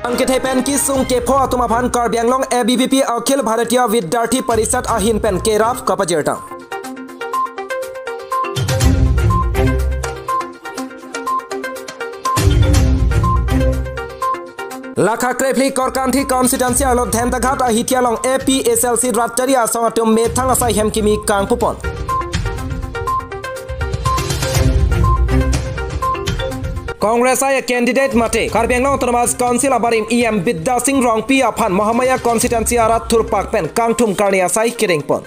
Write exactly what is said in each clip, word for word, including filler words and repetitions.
Lang kethe pen kesung kepho atum aphan Karbi Anglong A B V P Akhil Bharatiya Vidyarthi Parishad ahin pen kerap kapajirdam. Lakha krephli Korkanthi constituency arlo Dhentaghat Ahiti along A P H L C rat chari asong atum methang asai hem kimi kangpupon. Congress a candidate mate Karbi Anglong Autonomous Council abarim E M Bidya Sing Rongpi aphan Mahamaya constituency arat thurpak pen kangthum karni asai kedengpon.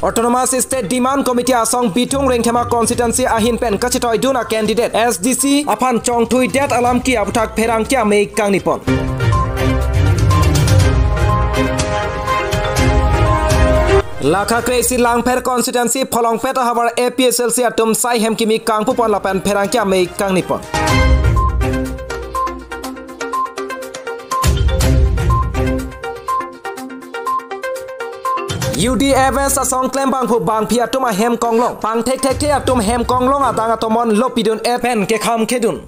Autonomous State Demand Committee asong Bithung Rengthema constituency ahin pen kachetoidun a candidate S D C aphan chongthuidet alam ke aputhak pherangke amei kangnipon. Lakha kre-isi Langpher constituency Pholongpet ahavar A P H L C atum sai hem kimi kangpupon lapen pherangke amei kangnipon. U D F S asong klembangphu bangphi atum ahem konglong pangthekthekthe atum hem konglong adang atomon lopidun-et pen kekham khedun.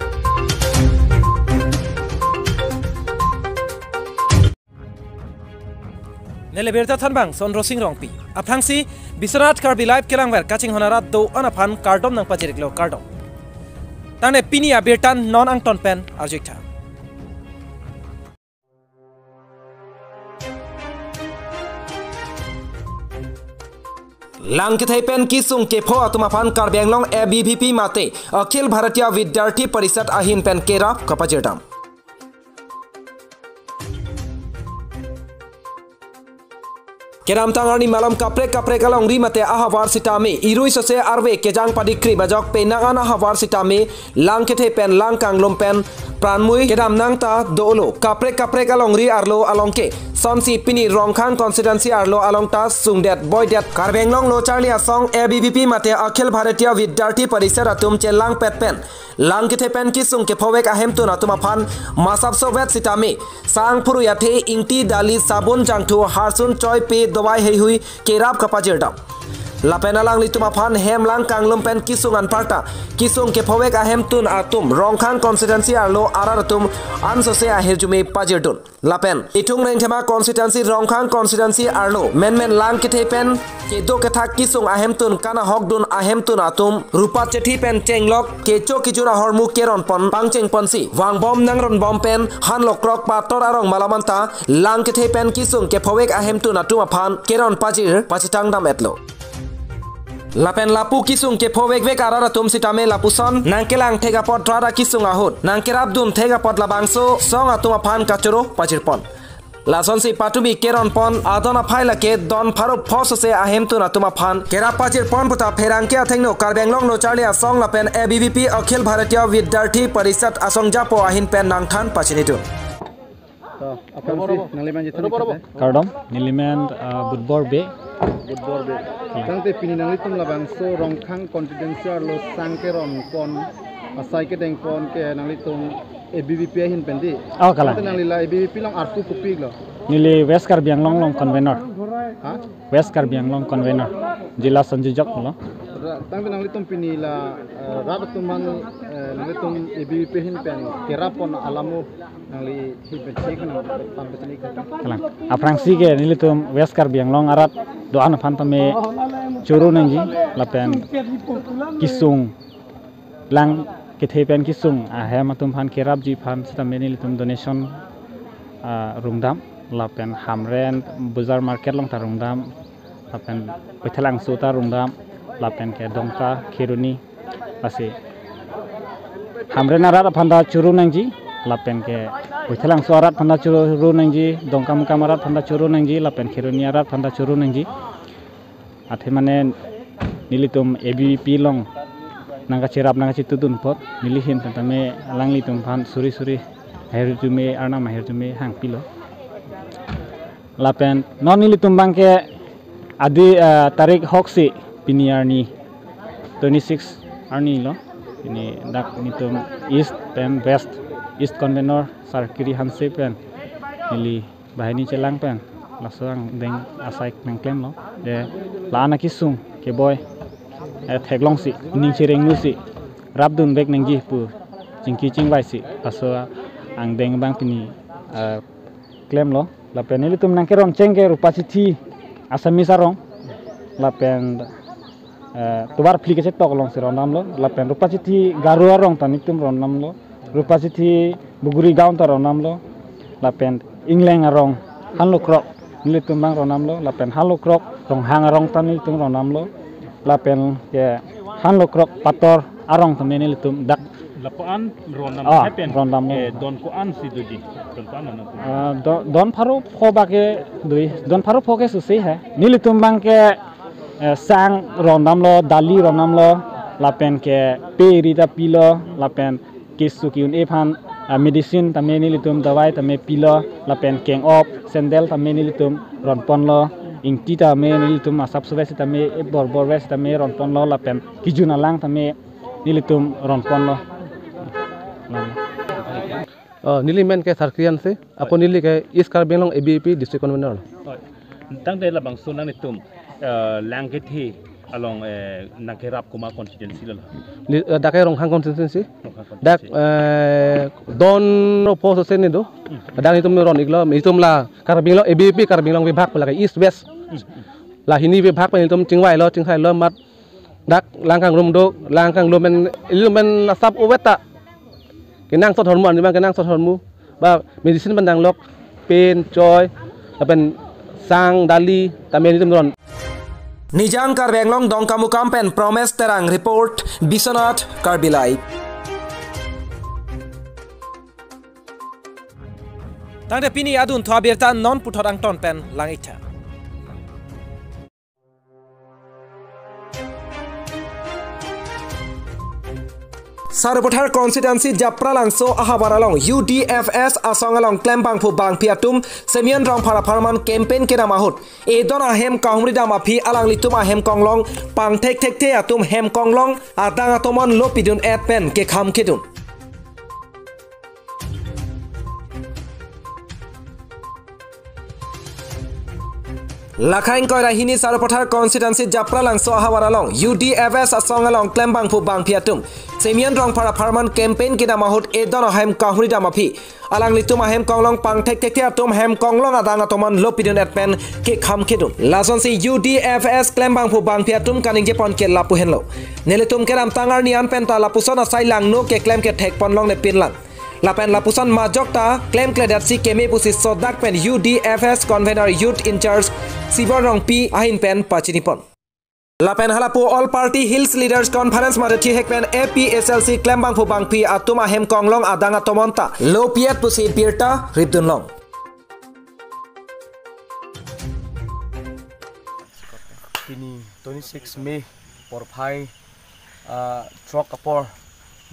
Neli birta thanbang Sondro Sing Rongpi. Aphrangsi Biswanath Karbi Live kelangver kachinghon arat do-an aphan kardom nangpajir-iklo, kardom. Tangte pini abirta non angton pen arju-iktha. Lang kethe pen kesung kepho atum aphan Karbi Anglong A B V P mate Akhil Bharatiya Vidyarthi Parishad ahin pen kerap kapajirdam. Kedamtang arni malom kaprek kaprek alongri mate ahavar sitame irui sose arve kejang padikri majok penang an ahavar sitame lang kethe pen lang kanglum pen pranmui kedam nangta dolo. Kaprek kaprek alongri arlo along ke sonsi pini Rongkhang constituency arlo along ta sungdet boidet Karbi Anglong lo charli asong A B V P mate Akhil Bharatiya Vidyarthi Parishad atum chelangpet pen lang kethe pen kesung kephovek ahemtun atum aphan masapso vet sitame sang phurui athe, ingti, dali, sabun, jangthu, harsun, choi, pe, dawai heihui kerap kapajirdam. Lapen alanglitum aphan hem lang kanglum pen kesung anparta kesung kephovek ahemtun atum Rongkhang constituency arlo arat atum ansose ahirjume pajirdun. Lapen Bithung Rengthema constituency, Rongkhang constituency arlo menmen lang kethe pen kedo kethak kesung ahemtun kanahokdun ahemtun atum rupat chethi pen chenglok kecho kejur ahormu keronpon pangchengponsi vangbom nangronbom pen hanlokrok pator arong malom anta lang kethe pen kesung kephovek ahemtun atum aphan keron pajir pachitangdam-etlo. Lapen lapu kesung kephovekvek arat atum sitame lapuson nangkelang thek apot rat akesung ahut nangkerapdun thek apot labangso song atum aphan kachoro pajirpon. Lasonsi patumi keronpon adon aphai lake don pharo pho sose ahemtun atum aphan kerap pajirpon puta pherangke athengno Karbi Anglong lo charli asong lapen A B V P Akhil Bharatiya Vidyarthi Parishad asong japo ahin pen nangthan pachinidun. To, aphrangsi nanglimen jithan Robo, robo. Kardom, nelimen, ah, Budbor Bey. Budbor Bey. Tangte pini nanglitum labangso Rongkhang constituency arlo sang keronpon, asai kedengpon ke nanglitum A B V P ahin pen di. Oh, kalang. Tangte nangli la A B V P along arpu kopi-iklo? Neli West Karbi Anglong along convener. Ha? West Karbi Anglong convener, Jila Sanjojok lo. Ra-, tangte nanglitum pini la, eh, rat atum aphan, eh, nanglitum A B V P ahin pen kerappon alamo nangli hi pen chek nang pan pen chek. Kalang. Aphrangsi ke nelitum West Karbi Anglong arat do-an aphan tame choro nangji lapen kesung lang kethe pen kesung ahem atum aphan kerapji aphan sitame nelitum donation, ah, rungdam lapen Hamren Bazar Market along ta rungdam lapen Baithalangso ta rungdam lapen ke Dongka, Kheroni, lasi Hamren arat aphan ta choro nangji lapen ke Baithalangso arat aphan ta choro nangji, Dongkamukam arat aphan ta choro nangji lapen Kheroni arat aphan ta choro nangji. Athe mane nelitum A B V P along nangkacherap nangkachetudun apot neli ahin pen tame alanglitum aphan suri suri ahirjume, arnam ahirjume hangpilo. Lapen non nelitum abang ke adi, ah, tarik hoksi pini arni twenty-six arni lo. Pini dak nelitum East pen West, East Convener Sar Kiri Hanse pen neli banghini chelang pen laso angdeng asai nangklemlo. De la-an akesung keboi, eh, theklongsi, ning cherenglusi rapdun vek nangji pu chingki chingvaisi laso angdeng abang pini, ah, klemlo. Lapen nelitum nangkerongcheng ke Rupa Chithi Assamese arong. Lapen, eh, tovar phli kachetok alongsi rondamlo. Lapen Rupa Chithi Garo arong ta nelitum rondamlo. Rupa Chithi Buguri Gaon ta rondamlo. Lapen Ingleng arong Hanlokrok nelitum abang rondamlo. Lapen Hanlokrok Ronghang arong ta nelitum rondamlo. Lapen ke Hanlokrok Pator arong tame nelitum dak Lapuan rondam Ah, hai pen. Rondam. Eh, don ko-an si doji. Don ko-an na. Ah, do-, don pharo pho bak ke dui. Don pharo pho ke susi hai. Nelitum abang ke, eh, sang rondamlo, dali rondamlo, lapen ke pe ri ta pilo, lapen keso ki-un-e aphan, ah, medicine tame nelitum dawai tame pilo, lapen keng-op, sandal tame nelitum ronponlo, ingti tame nelitum asap suve sitame, eh, bor bor ve sitame ronponlo, lapen kejun alang tame nelitum ronponlo. Oh, neli men ke Sarkri Hanse, ako neli ke East Karbi Anglong A B V P District Convener. Oi. Tangte labangso nanglitum, eh, lang kethe along, eh, nangkerap komat constituency lo? Ni, eh, dak ke Ronghang constituency. Ronghang Dak, constituency. Eh, don ro pho so se ni do. Hmm. Dak itum ron-iklo, itum la Karbi Anglong A B V P Karbi Anglong vibhag pala ke East West. Hmm. La hini vibhag pen itum chingvailo, chingvailo amat dak lang kangrum do, lang kangrum pen ilitum pen asap uvet ta kenangsot ahormu, arni abang kenangsot ahormu, ba medicine pen danglok, pen choi, lapen sang, dali, tame nelitum ron. Nijang Karbi Anglong Dongkamukam pen Promes Terang report, Biswanath Karbi Live. Tangte pini adunthu abirta non puthot angton pen lang-iktha. Sarupathar constituency Japralangso ahavar along U D F S asong along klembangphu bangphi atum Simeon Rongphar apharman campaign kedam ahut edon ahem kahumridam aphi alanglitum ahem konglong pangthek thekthe atum hem konglong adang atomon lo pidun-et pen kekham kedun. Lakhang koira hini Sarupathar constituency Japralangso ahavar along U D F S asong along klembangphu bangphi atum Simeon Rongphar apharman campaign kedam ahut edon ahem kahumridam aphi alanglitum ahem konglong pangthek thekthe atum hem konglong adang atomon lo pidun-et pen kekham kedun. Lasonsi U D F S klembangphu bangphi atum kaningjepon ke lapu henlo. Nelitum kedamtang arni an penta lapuson asai langno keklem kethekpon longle pinlang. Lapen lapuson majok ta klemkledet si keme pusi sodak pen U D F S convener youth in charge Sibor Rongpi ahin pen pachinipon. Lapen halapu All Party Hills Leaders Conference mate thihek pen A P H L C klembangphu bangphi atum ahem konglong adang atomon ta lo pi-et pusi birta ripdun long. Pini twenty-six May porphai, ah, throk apor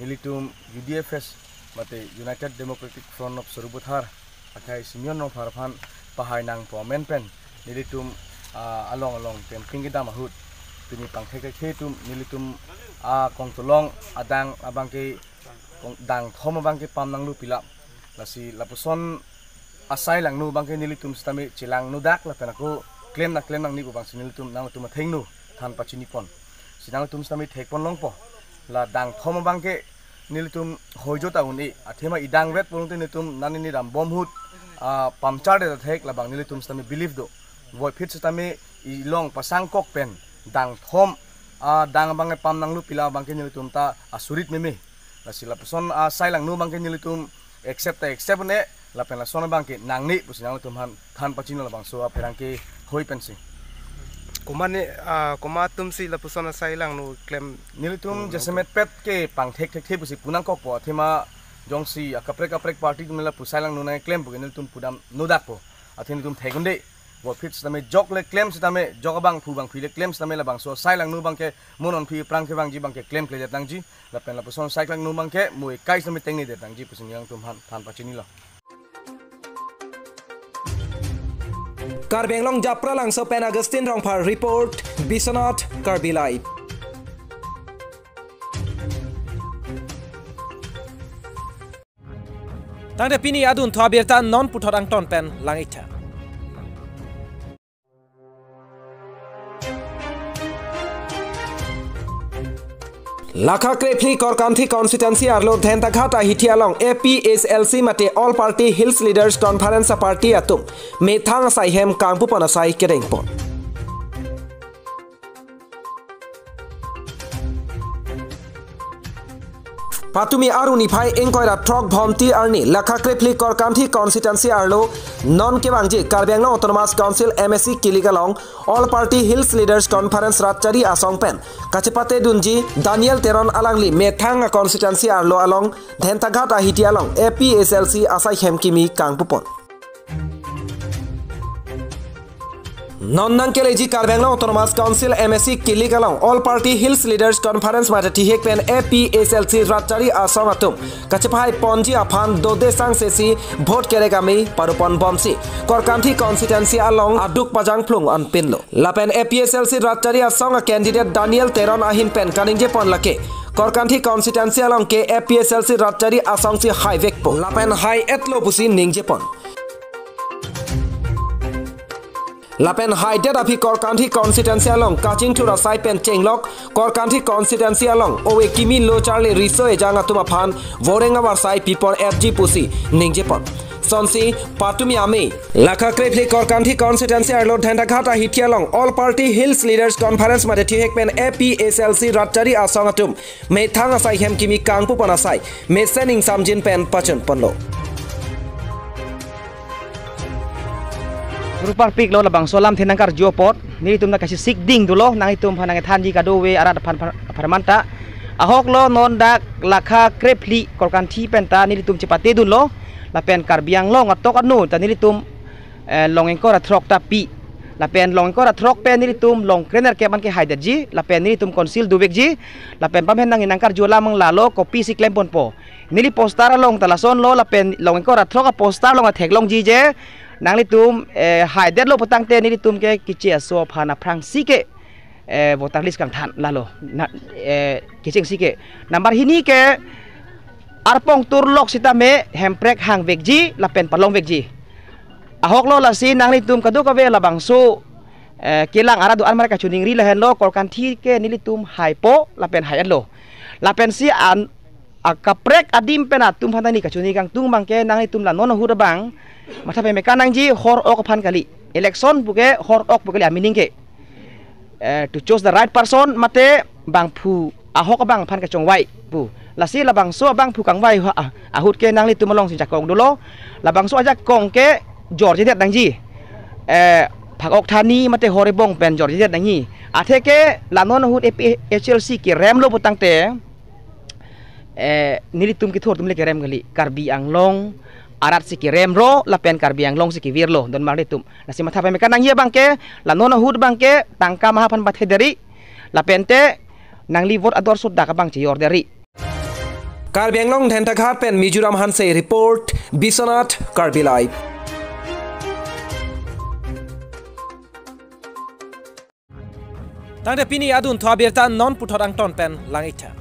nelitum U D F S mate United Democratic Front of Sarupathar akhai Simeon Rongphar aphan pahai nangpo amen pen nelitum, ah, along along campaign kedam ahut pini pangthek thekthe atum nelitum, ah, kongtolong adang abangke kong-, dangthom abangke pam nanglo pila. Lasi lapuson asai langno abangke nelitum sitame chelangno dak lapen ako klem na klem nangni pu abangsi nelitum nangtum athengno than pachinipon. Si nangtum sitame thekpon longpo. La dangthom abangke nelitum hoijo ta un-e. Athema idang vet pulungte nelitum nani ni rambom ahut, ah, pamchar de thek labang nelitum sitame believe do. Voiphit sitame ilong pasangkok pen dangthom, ah, dang abangke pam nanglo pila abangke nelitum ta asurit meme. Lasi lapuson asai langno abangke nelitum accept ta accept un-e, lapen lason abangke nangne pusi nangtum aphan than pachinilo labangso apherangke hoi pensi. Komat ne, ah, komat atumsi lapuson asai langno klem? Nelitum jasemet pet ke pangthek thekthe pusi pu nangkokpo, athema jongsi akaprek kaprek party atum lapu asai langno nangklempo ke nelitum pudamno dakpo. Athe nelitum thek un-e. Voiphit sitame jok le klem sitame, jok abangphu bangphi le klem sitame labangso asai langno abangke mo non aphi aphrang kevangji abangke klemkledet nangji. Lapen lapuson asai langno abangke mo ekai sitame tengnedet nangji pusi nangtum aphan than pachinilo. Karbi Anglong Japralangso pen Augustine Rongphar report, Biswanath Karbi Live. Tangte pini adunthu abirta non puthot angton pen lang-iktha. Lakha krephli Korkanthi constituency arlo Dhentaghat ahithi along A P H L C mate All Party Hills Leaders Conference a party atum methang asai hem kangpupon asai kedengpon. Patumi arni phai ingkoi ra throk Bhomti arni Lakha krephli Korkanthi constituency arlo non kevangji Karbi Anglong Autonomous Council M A C kilik along All Party Hills Leaders Conference rat chari asong pen kachepate dunji Daniel Teron alangli methang a constituency arlo along Dhentaghat ahithi along A P H L C asai hem kimi kangpupon. Non nangkeleji Karbi Anglong Autonomous Council M A C kilik along All Party Hills Leaders Conference mate thihek pen A P H L C rat chari asong atum kachepahai ponji aphan dode sang sesi vote kerek amei padopon bomsi Korkanthi constituency along aduk pajang phlung anpinlo. Lapen A P H L C rat chari asong a candidate Daniel Teron ahin pen kaningjepon lake Korkanthi constituency along ke A P H L C rat chari asong si haivekpo. Lapen hai-etlo pusi ningjepon. Lapen haidet aphi Korkanthi constituency along kachingthur asai pen chenglok Korkanthi constituency along ove kimi lo charli riso ejang atum aphan voreng avarsai pipon etji pusi ningjepon. Sonsi patumi amei Lakha krephli Korkanthi constituency arlo Dhentaghat ahithi along All Party Hills Leaders Conference mate thihek pen A P H L C rat chari asong atum methang asai hem kimi kangpupon asai mesen ingsamjin pen pachunponlo. Ruparpiklo labangso alamthe nangkarju apot, nelitum ta kachesik ding dolo, nanglitum aphan nangthanji kadokave arat aphan apharman ta. Ahoklo non dak Lakha krephli Korkanthi pen ta nelitum chepate dunlo, lapen Karbi Anglong atok ano ta nelitum eh, long ingkoi ra throk ta pi. Lapen long ingkoi ra throk pen nelitum long krenerkep an ke haidetji, lapen nelitum council dovekji, lapen pamhen nangli nangkarju alam mang lalo kopisi klemponpo. Neli poster along ta lasonlo, lapen long ingkoi ra throk a poster along ta theklongji je nanglitum eh, haidetlo putangte nelitum ke kiche aso aphan aphrangsi ke eh, voter list kangthan lalo. Na, eh, kechengsi ke. Number hini ke arpong turlok sitame hemprek hangvekji lapen palongvekji. Ahoklo lasi nanglitum kadokave labangso eh, kelang arat do-an mare kachiningri lahenlo Korkanthi ke nelitum haipo lapen hai-etlo. Lapensi an akaprek adim pen atum aphan ta neli kachini kangtung abangke nanglitum la non ahut abang matha peme kanangji hor ok aphan kali. Election puke hor ok pu kali amining ke. Eh, to choose the right person mate bangphu ahok abang aphan kachongvai pu. Lasi labangso abangphu kangvai ha-, ah, ahut ke nanglitum alongsi jakong dolo. Labangso ajakong ke jorjedet nangji. Eh, phak-ok thani mate hor ebong pen jorjedet nangji. Atheke la non ahut A P H L C keremlo putangte eh, nelitum kethur atum le kerem kali. Karbi Anglong arat si keremlo, lapen Karbi Anglong si kevirlo, don marli atum. Lasi matha peme kanangji abangke, la non ahut abangke, tangka maha aphan bathe deri, lapente, nangli vote ador sut dak abang chejor deri. Karbi Anglong Dhentaghat pen Mizoram Hanse report, Biswanath Karbi Live. Tangte pini adunthu abirta non puthot angton pen lang-iktha.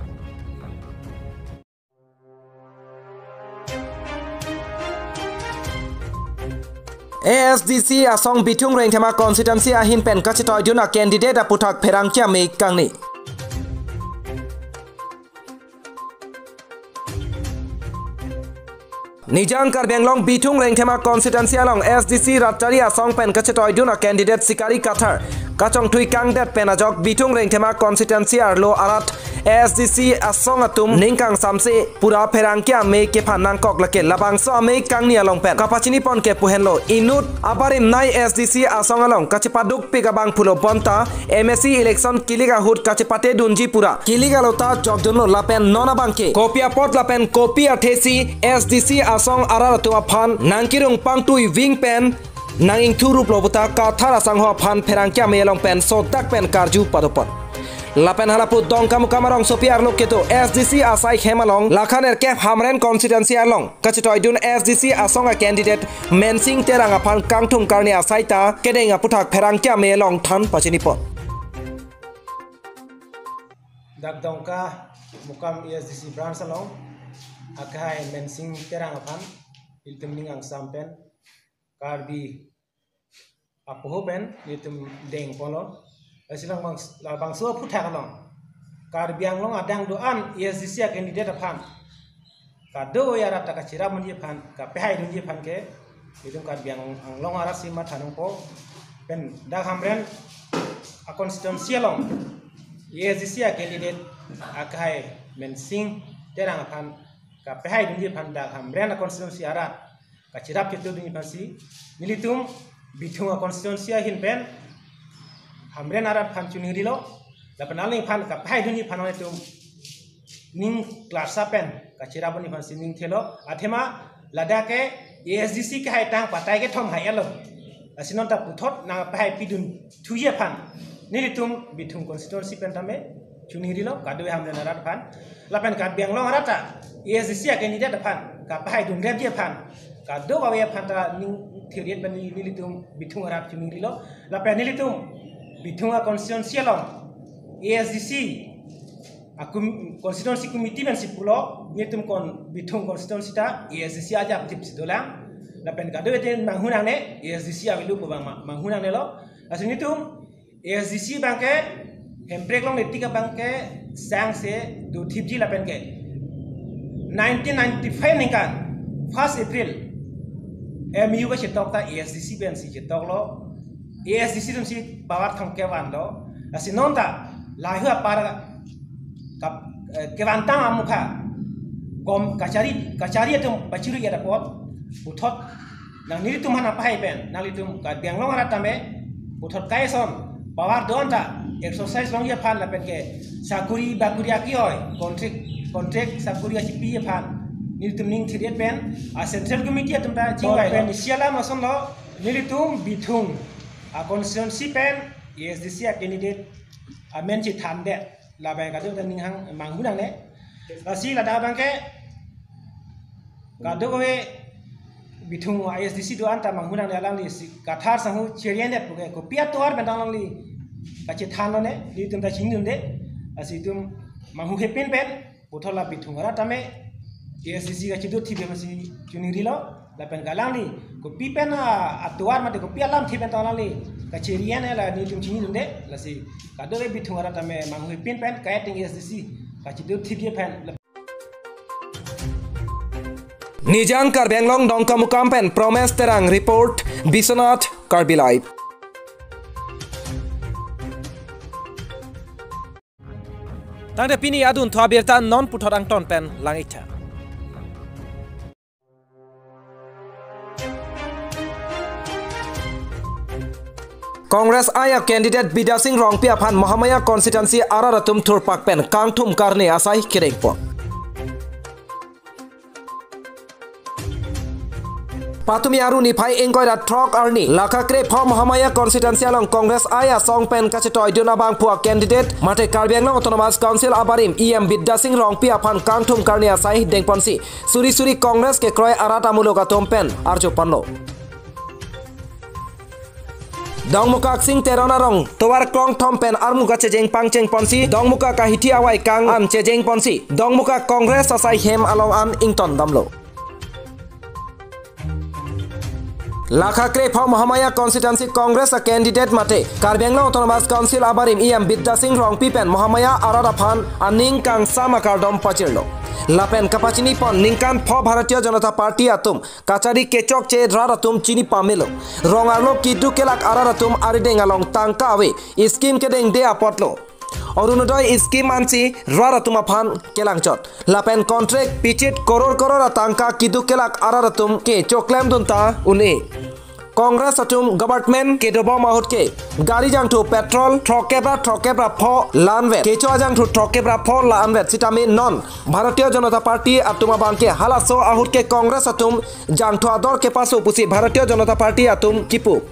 A S D C asong Bithung Rengthema constituency ahin pen kachetoidun a candidate aputhak pherangke amei kangni. Nijang Karbi Anglong Bithung Rengthema constituency along S D C rat chari asong pen kachetoidun a candidate Sikari Kathar kachongthui kangdet pen ajok Bithung Rengthema constituency arlo arat S D C asong atum ningkangsamse pura pherangke amei kephan nangkok lake labangso amei kangni along pen kapachinipon ke pu henlo inut abarim nei S D C asong along kachepadukpik abang pulo bonta M A C election kilik ahut kachepate dunji pura kilik alota jokdunlo lapen non abangke kopi apot lapen kopi athesi S D C asong arat atum aphan nangkirung pangtui ving pen nang ingthu ruplo puta Kathar asangho aphan pherangke amei along pen sodak pen karju padopon. Lapen halapu Dongkamukam arongsopi arlo kedo S D C asai hem along Lakha nerkep Hamren constituency along kachetoidun S D C asong a candidate Mensing Terang aphan kangthum karni asai ta kedeng aputhak pherangke amei along than pachinipon. Dak Dongkamukam A S D C branch along akhai Mensing Terang aphan ilitum ning angsam pen Karbi apoho pen ilitum dengponlo. Lasi labang, labangso aputhak along Karbi Anglong adang do-an A S D C a candidate aphan kadokave arat ta kachirap unji aphan, kapehaidunji aphan ke, itum Karbi Anglong arat si matha nangpo pen dak Hamren a constituency along A S D C a candidate akhai Mensing Terang aphan kapehaidunji aphan dak Hamren a constituency arat kachirap chitudunji aphansi nelitum Bithung a constituency ahin pen Hamren arat aphan choningrilo, lapen alangliphan kapehaidunji aphan itum ning klarsa pen kachirap unji aphansi ning thelo. Athema ladak ke A S D C kehaitang patai kethom hai alo. Lasi non ta puthot nangpehaipidun thuji aphan nelitum Bithung constituency pen tame choningrilo, kadokave Hamren arat aphan. Lapen Karbi Anglong arat ta A S D C a candidate aphan kapehaidunrepji aphan, kadokave aphan ta ning thir-et pen nelitum Bithung arat choningrilo. Lapen nelitum Bithung a constituency along A S D C a com-, constituency committee pensi pulo, nelitum kon Bithung constituency ta A S D C ajapjipsi dolang. Lapen kadokave manghu nangne, A S D C avelo pu abang ma-, manghu nangnelo. Lasi nelitum A S D C abang ke Hemprek longle tik abang ke sangse dothipji lapen ke nineteen ninety-five ningkan first April M U kachetok ta A S D C pensi chetoklo. A S D C atumsi power thomkep vanlo. Lasi non ta lahai apar kap-, eh, kevantang amukha kom kachari, kachari atum pachiri ya dapot puthot nang nelitum aphan pahai pen nanglitum Karbi Anglong arat tame puthot kaison power do-an ta exercise longji aphan lapen ke sakuri bakuri aki-oi, contract, contract sakuri achipi aphan nelitum ning thir-et pen a central committee atum ta chingvai pen isi alam asonlo, nelitum Bithung a constituency pen A S D C a candidate amen chethandet labang kadokave ta ning hang manghu nangne. Lasi ladak abang ke kadokave Bithung A S D C do-an ta manghu nangne, alanglisi Kathar sangho cheriandet pu ke kopi atovar pen ta alangli kachethanlone, nelitum ta chinidunde. Lasi itum manghuhepin pen puthot la Bithung arat tame A S D C kachidothip aphansi choningrilo. Lapen ke alangli kopi pen a atovar mate kopi alamthe pen ta alangli kacherian la nelitum chinidunde. Lasi kadokave Bithung arat tame manghuhepin pen kaiteng A S D C kachidothipji aphan. Nijang Karbi Anglong Dongkamukam pen Promes Terang report, Biswanath Karbi Live. Tangte pini adunthu abirta non puthot angton pen lang-iktha. Congress aia candidate Bidya Sing Rongpi aphan Mahamaya constituency arat atum thurpak pen kangthum karne asai kedengpon. Patumi Aru niphai ingkoi ra throk arni Lakha krepho Mahamaya constituency along Congress aia song pen kachetoidun abangphu a candidate mate Karbi Anglong Autonomous Council abarim E M Bidya Sing Rongpi aphan kangthum karne asai dengponsi suri suri Congress kekroi arat amuluk atum pen arjuponlo. Dongmukak Sing Teron arong tovar krongthom pen armu kachejeng pangchengponsi Dongmukak ahithi awai kang an chejengponsi Dongmukak Congress asai hem along an ington damlo. Lakha krepho Mahamaya constituency Congress a candidate mate Karbi Anglong Autonomous Council abarim E M Bidya Sing Rongpi pen Mahamaya arat aphan aning kangsam akardom pachirlo. Lapen kapachinipon ningkan pho Bharatiya Janata Party atum kachari kechokche rat atum chini pamelo. Rong arlo keduk kelak arat atum arideng along tangka ave, scheme kedengde apotlo. Orunodoi scheme ansi rat atum aphan kelangchot. Lapen contract pichit koror koror atangka keduk kelak arat atum ke choklemdun ta un-e. Congress atum government kedobom ahut ke gari jangthu petrol throkkep ra throkkep ra pho la-anvet, kecho ajangthu throkkep ra pho la-anvet sitame non Bharatiya Janata Party atum abang ke halaso ahut ke Congress atum jangthu ador kepaso pusi Bharatiya Janata Party atum kipu.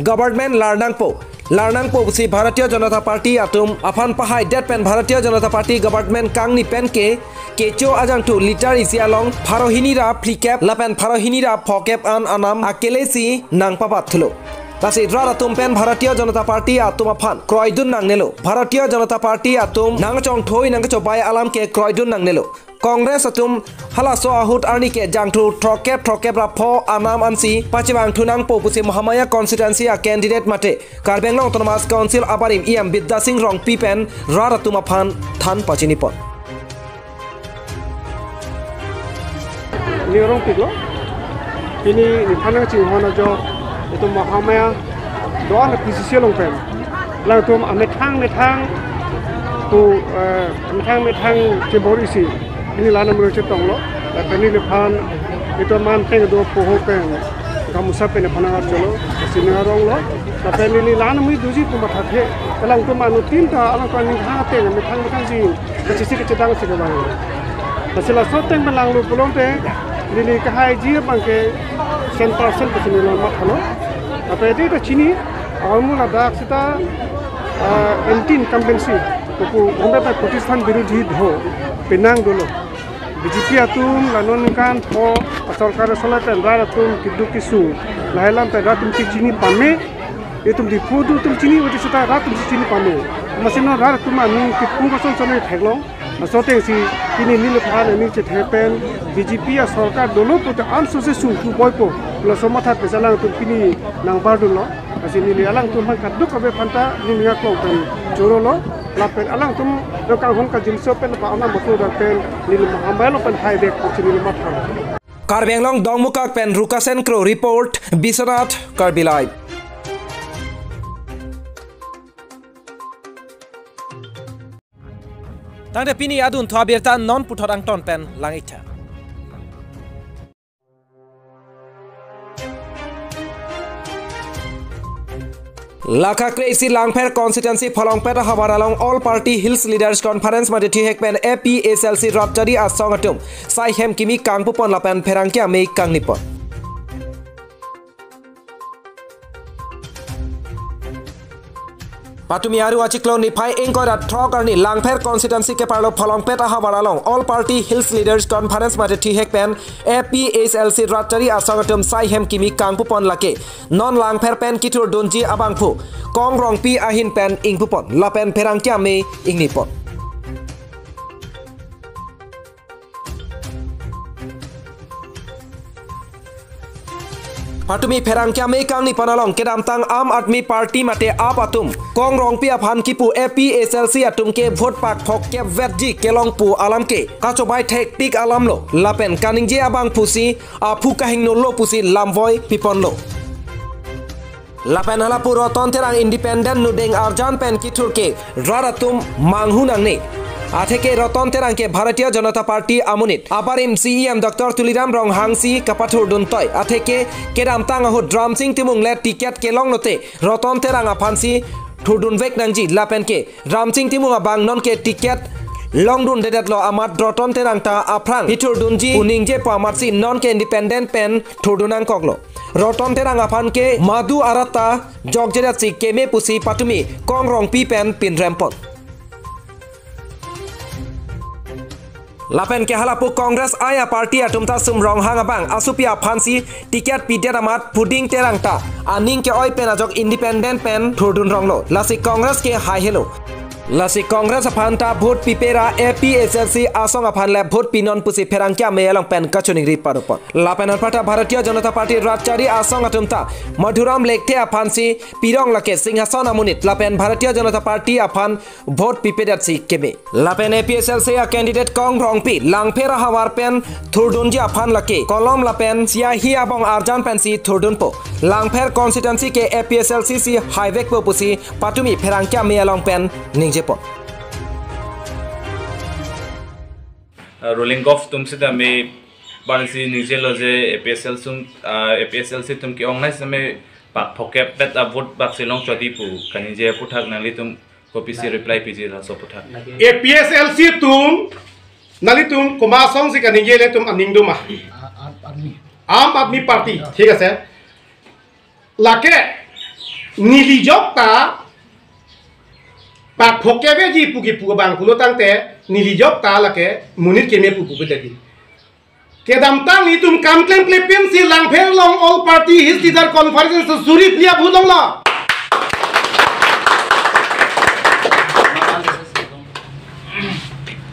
Government larnangpo, larnangpo pusi Bharatiya Janata Party atum aphan pahaidet pen Bharatiya Janata Party government kangni pen ke kecho ajangthu litre isi along pharo hini ra phlikep lapen pharo hini ra phokep an anam akelesi nangpabat thulo. Lasi rat atum pen Bharatiya Janata Party atum aphan kroidun nangnelo. Bharatiya Janata Party atum nangchongthoi nangchobai alam ke kroidun nangnelo. Congress atum halaso ahut arni ke jangthu throkkep throkkep ra pho anam ansi pachevangthu nangpo pusi Mahamaya constituency a candidate mate Karbi Anglong Autonomous Council abarim E M Bidya Sing Rongpi pen rat atum aphan than pachinipon. Ni Rongpi lo. Pini nephan nangchinghon ajo itum Mahamaya do-an P C C along pen. Alangtum amethang methang pu, eh, amethang methang chebor isi. Pini la-an amri chetonglo. Lapen neliphan itum man teng do poho pen gamusa pen nephan nang-arjolo. Sini aronglo. Lapen neli la-an amri doji pu mathathe. Alangtum anuttin ta alangtum aning ha teng methang methang ji. Kachisi kachedang si kevang. Lasi laso ateng pen langlo pulote neli kahaiji abang ke cent percent kachini lo mathalo. Lapen edi ta chini, ahormu ladak seta, ah, anti incumbency, pupu, Bombay pa Pakistan birudhi dho, penang dolo. B J P atum la non kan pho, sorkar solai pen rat atum keduk kesung, lahai lam pen rat atum chini pame, itum Diphu atum chini, wajah seta rat atum chini pame. Masih non rat atum aning kipung koson sonai theklong. Laso ateng si pini neliphan aning chethe pen B J P a sorkar dolo pute anso se sungku boipo. Laso matha pesa alangtum pini nangpardunlo. Lasi neli alangtum aphan kaduk ave aphanta neli ngaklong pen chorolo. Lapen alangtum do kanghon kajinso pen pa anam botu dak pen neli Mahamaya along pen hai dek pusi neli matha. Karbi Anglong Dongmukak pen Rukasen Kro report, Biswanath Karbi Live. Tangte pini adunthu abirta non puthot angton pen lang-iktha. Lakha kre-isi Langpher constituency Pholongpet ahavar along All Party Hills Leaders Conference mate thihek pen A P H L C rat chari asong atum sai hem kimi kangpupon lapen pherangke amei kangnipon. Patumi aru achiklo niphai ingkoi ra throk arni Langpher constituency keparlo Pholongpet ahavar along All Party Hills Leaders Conference mate thihek pen A P H L C rat chari asong atum sai hem kimi kangpupon lake non Langpher pen kithurdunji abangphu Kong Rongpi ahin pen ingpupon lapen pherangke amei ingnipon. Patumi pherangke amei kangnipon along kedamtang Aam Aadmi Party mate AAP atum Kong Rongpi aphan kipu A P H L C atum ke vote pak phokep vetji kelong pu alam ke kachobai thektik alamlo lapen kaningje abangphusi aphu kahingnolo pusi lamvoi piponlo. Lapen halapu Roton Terang independent nudeng arjan pen kithur ke rat atum manghu nangne. Atheke Roton Terang ke Bharatiya Janata Party amonit abarim C E M Doctor Tuliram Ronghang si kapathurdun toi. Atheke kedamtang ahut Ramsing Timung le ticket kelonglote Roton Terang aphansi thurdunvek nangji lapen ke Ramsing Timung abang nonke ticket longdundedetlo amat Roton Terang ta aphrang pithurdunji pu ningjepo amatsi nonke independent pen thurdun nangkoklo. Roton Terang aphan ke madu arat ta jokjedetsi keme pusi patumi Kong Rongpi pen pinrempon. Lapen ke halapu Congress ai a-party atum ta Sum Ronghang abang asopi aphansi ticket pidet amat Puding Terang ta aning ke-oi pen ajok independent pen thurdun ronglo. Lasi Congress ke haihelo. Lasi Congress aphan ta vote pipe ra A P H L C asong aphan le vote pinon pusi pherangke amei along pen kachiningri padopon. Lapen anparta Bharatiya Janata Party rat chari asong atum ta Madhuram Lekthe aphansi pirong lake Singhason amonit lapen Bharatiya Janata Party aphan vote pipedetsi keme. Lapen A P H L C a-candidate Kong Rongpi Langpher ahavar pen thurdunji aphan lake kolom lapen siahi abong arjan pensi thurdunpo. Langpher constituency ke A P H L C si haivekpo pusi patumi pherangke amei along pen ningjepon. Uh, ruling govt atum sitame bansi ningjelo je A P H L C atum, uh, A P H L C atum ke-ong nai sitame pak phokep bet a-vote bak si longchotji pu kaningje aphuthak nanglitum kopisi reply piji laso aphuthak. A P H L C atum nanglitum komat asong si kaningje le atum aning doma. Aam Aadmi Party, thik ase. Lake neli jok ta pak phokep ji pu kipu abang pulo tangte neli jok ta lake monit keme pu pupe tadi. Kedamtang itum kam klemkle pensi Langpher along All Party Hills Leader Conference suri phli abhu longlo.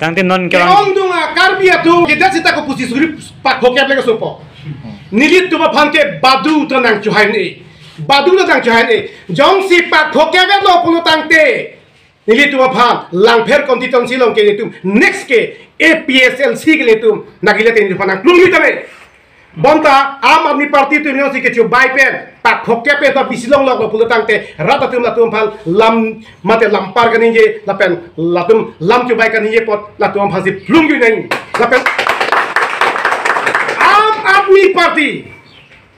Tangte non ke Ke-ongdung a Karbi atum ke dasita ko pusi suri pakho kep le kesopo. Nelitum aphan ke badu ta nangchohai ne. Badu ta nangchohai ne. Jongsi pakho kep lo pulo tangte, nelitum aphan Langpher constituency along ke nelitum next ke A P H L C ke nelitum nagile te nelitum aphan nangklung ni tame. Bonta Aam Aadmi Party atum jongsi kechobai pen pakho kep pen ta bisi longlok lo pulo tangte, rat atum latum aphan lam mate lampar kaningje lapen latum lam chobai kaningje apot latum aphan si plung ju nang. Lapen Aam Aadmi Party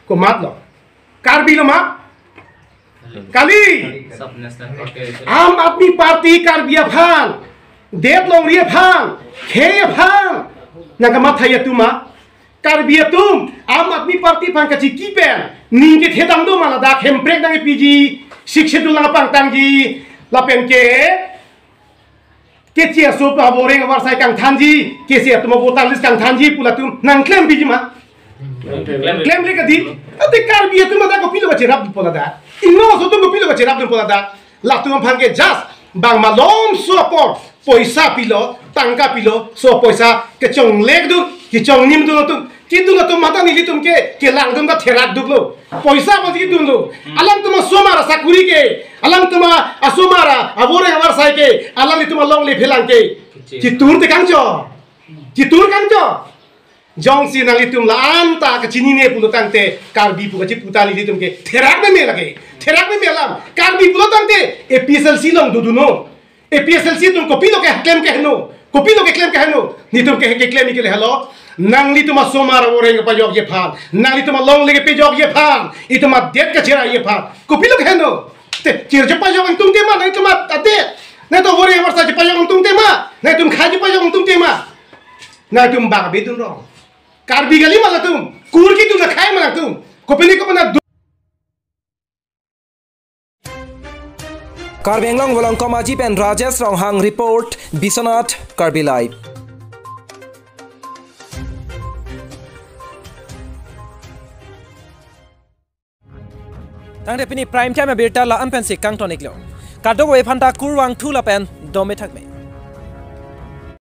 komat lo? Karbi lo ma? Kali. Sub National Party. Aam Aadmi Party Karbi aphan, det longri aphan, khei aphan nangkamatha atum ma? Karbi atum Aam Aadmi Party aphan kachiki pen ning kethe dam do ma, ladak hemprek nangpiji, Sixth Schedule nangpangtangji, lapen ke keche aso avoreng avarsai kangthanji, keche atum voter list kangthanji pu latum nangklem piji ma? Klem. Klem le kadi. Ate Karbi atum ladak kopilo kacherapdunpo ladak? Inglong aso atum kopilo kacherapdunpo ladak? Latum aphan ke just bang malomso apor poisa pilo, tangka pilo, so poisa kechonglek dun, kechongnim dun latum. Kedun atum mate nelitum ke kelangdun ta therak duk lo. Poisa aphan si kedun lo. Hmm. Alangtum asomar asakuri ke, alangtum asomar avoreng avarsai ke, alanglitum alongle phelang ke ketur tekang cho. Ketur kang cho. Jongsi nanglitum la-an ta kachinine pulo tangte, Karbi pu kachipu ta nelitum ke therak meme lake. Therak meme alam. Karbi pulo tangte A P H L C along dodunnon. A P H L C atum kopilo keklem keheno? Kopilo keklem keheno? Nelitum ke keklem ke lahelo. Nanglitum asomar avoreng kepajokji aphan, nanglitum alongle kepajokji aphan, itum adet kacheraiji aphan kopilo keheno? Te, chir chepajok ingtung tema, nanglitum adet. Nangtum avoreng avarsai chepajok ingtung tema, nangtum khei chepajok ingtung tema. Nangtum bang abidun rong. Karbi kali ma latum? Kur kedun akhei ma latum? Kopine kopine dun. Karbi Anglong Volongkom Aji pen Rajesh Ronghang report, Biswanath Karbi Live. Tangte pini Prime Time abirta la-an pensi kangton iklo. Kadokave aphanta kurvangthu lapen dome thakme.